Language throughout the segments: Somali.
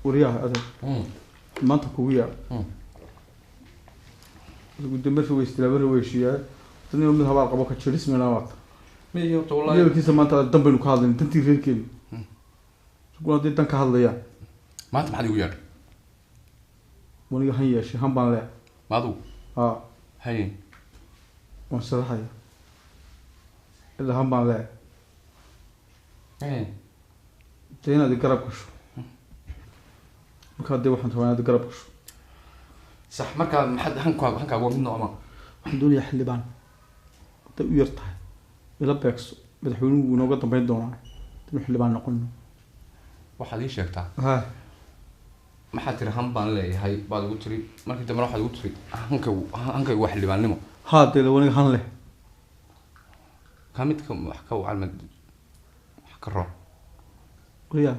Waryaha adeer, maanta kugu yaa guddi marka weystilaa marka weyshiyaa dadnimo mid habaal qabo ka jirismina waata. Miyo horta wallahi Yeelkiisa maanta dan baynu ka hadlayna, dantii reerkeena raguna haddii dan ka hadlayaan. Maanta maxaad igu yeedhay? Waniga han yeeshay, han baan leeyahay. Ma adigu? Haa. Haye. Waan sharaxaya, ilaa han baan leeyahay. Haye. Dee inaad i garab gasho markaa, dee waxaan rabaa inaad i garab gasho. Sax, markaa maxaad hankaagu waa mid noocma? Waxaan doonayaa xildhibaan hadday u yar tahay ila beegso, madaxweynuhu wuu inooga dambeyn doonaa inuu xildhibaan noqono. Waxaad ii sheegtaa. Ha. Maxaad tiri? Han baan leeyahay baad igu tiri, markii dambena waxaad igu tiri hankaygu waa xildhibaannimo. Haa, dee waniga han leh. Kaa midka wax ka wacan wax ka roon. Waryaa,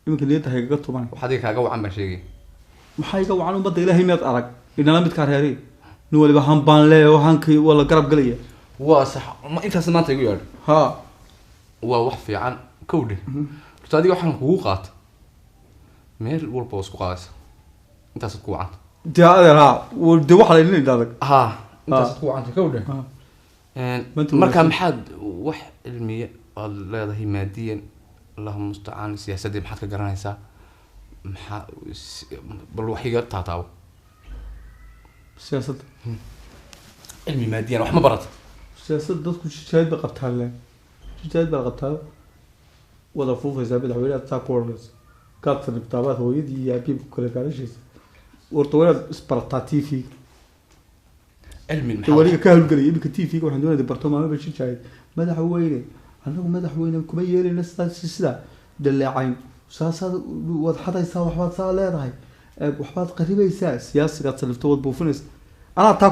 iminka niyadda haygaga tuban. Wax adiga kaaga wacan baan sheegay. Maxaa iga wacan? Ummadda Ilaahay miyaad arag inala midkaa reeri? Nin waliba han baan leeyahay oo hankii waa la garab galaya. Waa sax, ma intaas maanta igu yeedhay? Haa. Waa wax fiican kowdhe. Horta adiga waxaan kugu qaata meel walba waa isku qaadaysa, intaasaad ku wacanta. Dee adeer, haa, dee waxaa la idin adag. Ha, intaasaad ku wacanta kowdhe. Ha. Maanta Marka wanaagsan. Maxaad wax cilmiye aad leedahay maadiyan, allahuma mustacaan, siyaasadii maxaad ka garanaysaa? Maxaa bal wax iga taataabo. Siyaasadda? Cilmi maadiyan wax ma barata? Siyaasadda dadku jijaayad bay qabtaan, le jijaayad baa la qabtaa, wada fuufaysaa, madaxweyne aad saa ku odhanaysa gaad sanibtaabaad hooyadii iyo aabihiiba ku kala gaarashaysa. Horta waa inaad isbarataa TV. Cilmi Dee maxaa waliga ka hawlgelaya iminka TV-ga waxaan doonaya barto maalmo ba jijaayad madaxweyne, anagu madaxweyne kuma yeelayna sidaas, sidaa dhaleecayn saasaad waad xadaysaa, waxbaad saa leedahay, waxbaad qaribaysaa, siyaasigaad salifto waad buufinaysaa, anaa taa.